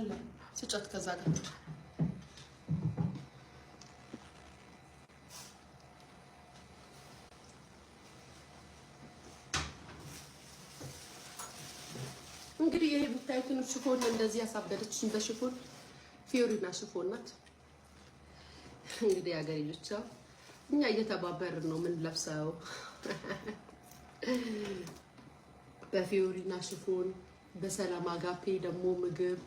አለ ስጫት። ከዛ ጋር እንግዲህ ይሄ የምታዩትን ሽፎን እንደዚህ ያሳበደችኝ በሽፎን ፊዮሪና ሽፎን ናት። እንግዲህ የሀገሬ ልጆች እኛ እየተባበርን ነው ምን ለብሰው በፊዮሪና ሽፎን በሰላም አጋፔ ደግሞ ምግብ።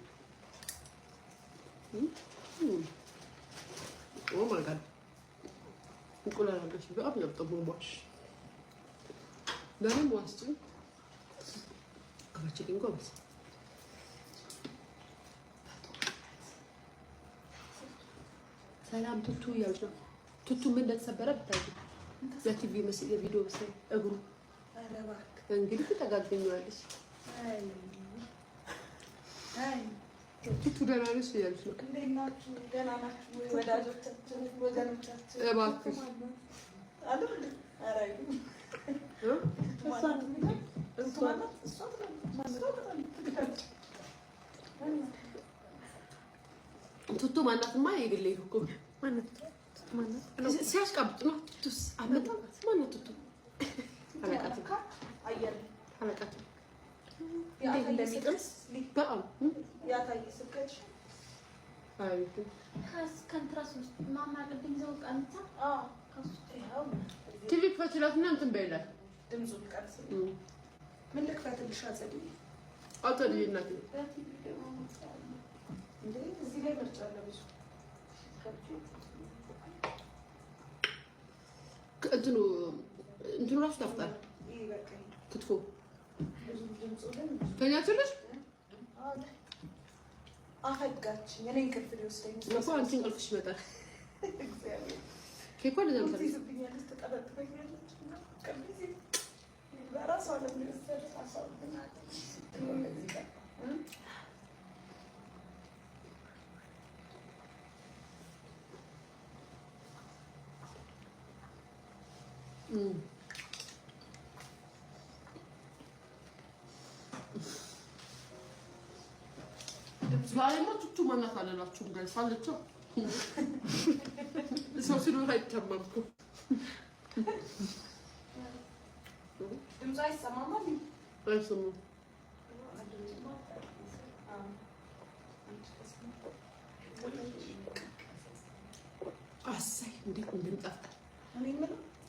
Oh my God፣ እንቁላል አለች። በጣም ነበር ሟሽ ለምን ዋስጭ ክፈችልኝ ጎበዝ። ሰላም ቱቱ እያሉች ነው። ቱቱ ምን እንደተሰበረ ብታይ የቲቪ ምስል የቪዲዮ ምስል እግሩ እንግዲህ ተጋገኘዋለች። ቱቱ ደህና ነሽ እያሉች ነው። እባክሽ ቱቱ ማናትማ የግሌ እኮ ሲያሽቃብጥ ነው። ቱቱስ አመጣም። ማናት ቱቱ? አለቃት እንዴት እንደሚጥም በጣም ቲቪ ክፈችላትና እንትን በይላት። ምን ልክፈትልሽ? አጸድዬ እናቴ እዚህ ላይ ምርጫ አለ ብዙ እንትኑ እንትኑ እራሱ ታፍጣል። ክትፎ ተኛችልሽ? አፈጋችኝ። እኔ እንቅልፍ ሊወስደኝ እኮ አንቺ እንቅልፍሽ ይመጣል። ኬኳ ትጠበጥበኛለች። ዛሬማ ቱቱ ማናት አለላችሁም guys አለቻ። ሰው ሲኖር አይታማም እኮ። ድምፁ አይሰማም አይሰማም። አሳይ እንዴት እንደሚጣፍጥ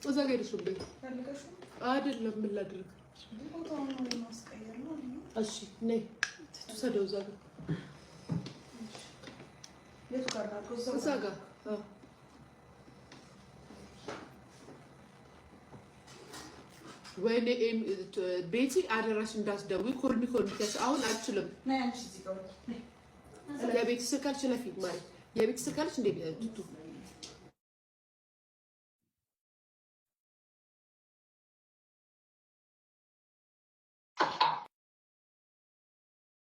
እዛ ጋር ሄደሽበት አይደለም? ምን ላድርግ? እሺ ነይ ትውሰደው እዛ ጋር እዛ ጋር። ወይኔ ቤቲ አደራሽ እንዳትደውይ። call me call me አሁን አልችልም። የቤቲ ስልክ አልች ለፊ ማሪ የቤቲ ስልክ አለች እንዴ ቱቱ